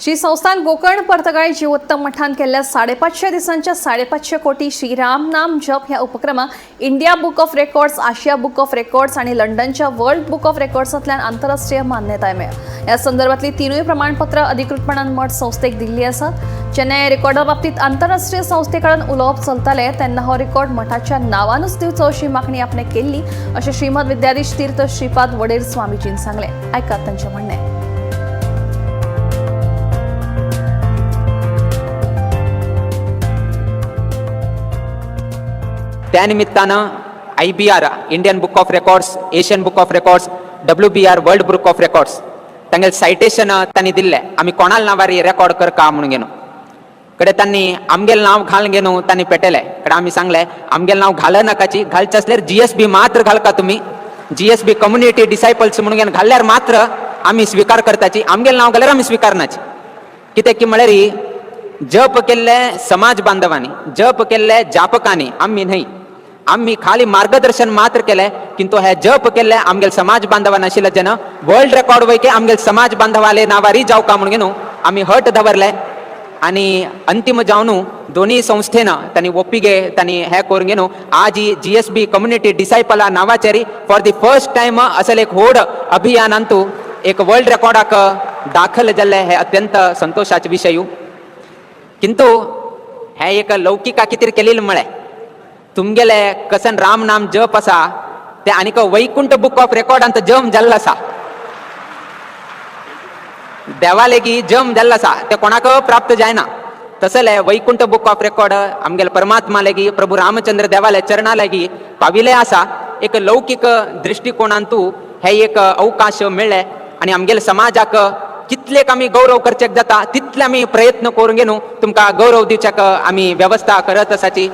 श्री संस्थान गोकर्ण पर्तगाळी जीवोत्तम मठान केल्ल्या 550 दिसांच्या 550 कोटी श्रीराम नाम जप ह्या उपक्रमाक India book of records, Asia book of records आणि लंडनच्या वर्ल्ड बुक ऑफ रेकॉर्ड्सांतल्यान आंतरराष्ट्रीय मान्यताय मेळ्ळ्या. ह्या संदर्भातली तिनूय प्रमाणपत्र अधिकृतपणान मठ संस्थेक दिल्ली आसात. चेन्नय रेकॉर्डा बाबतीत आंतरराष्ट्रीय संस्थे कडेन उलोवप चलतालें तेन्ना हो रेकॉर्ड मठाच्या नांवानूच दिवचो अशी मागणी आपणे केल्ली अशें श्रीमद विद्याधीश तीर्थ श्रीपाद वडेर स्वामीजीन सांगलें. आयकात तांचें म्हणणें. त्या निमित्तानं IBR, Indian book of records, Asian book of records, WBR, world book of records तांगेले सायटेशन तांणी दिल्लें. आमी कोणाल नांवार रेकॉर्ड करका म्हणून घेवन कडे तांणी आमगेलें नांव घालून घेवन तांणी पेटयलें. कडे आमी सांगलें, आमगेलें नांव घाल नाकाची, घालचें आसल्यार जीएसबी मात्र घालका तुमी. जीएसबी कम्युनिटी डिसायपल्स म्हणून घेवन घाल्यार मात्र आमी स्विकार करताची, आमगेलें नांव घाल्यार आमी स्विकारनाची. कित्याक की म्हळ्यार जप केल्ले समाज बांधवांनी, जप केल्ले जापकांनी, आमी न्हय. आमी खाली मार्गदर्शन मात्र केले, किंतु हे जप केल्ले आमगेले समाज बांधवा नाशिल्ले जन वर्ल्ड रेकॉर्ड वयके आमगेले समाज बांधवाले नावारी जावका म्हणून न्हू आमी हट दवरले. आनी अंतीम जावन दोन्ही संस्थेन तांणी ओपिगे तांणी हे करून घेवन आज ही जीएसबी कम्युनिटी डिसायपला नावाचेर फॉर the first time असल एक व्हड अभियानांतू एक वर्ल्ड रेकॉर्डाक दाखल जाल्ले हे अत्यंत संतोषाचे विशय. किंतु हे एक लौकिका कितें केलेलें म्हळें, तुमगेले कसन राम नाम जप आसा ते आनीक वैकुंठ बुक ऑफ रेकॉर्डांत जम जाल्लो आसा. देवा लेगी जम जाल्लो आसा, ते कोणाक प्राप्त जायना. तसले वैकुंठ बुक ऑफ रेकॉर्ड आमगेले परमात्मा लेगी, प्रभू रामचंद्र देवाले चरणा लेगी पाविले आसा. एक लौकीक दृश्टिकोणांतू हे एक अवकाश मेळ्ळे आनी आमगेले समाजाक कितलेक आमी गौरव करचेक जाता तितले आमी प्रयत्न करून घेवन तुमकां गौरव दिवच्याक आमी वेवस्था करत आसाची.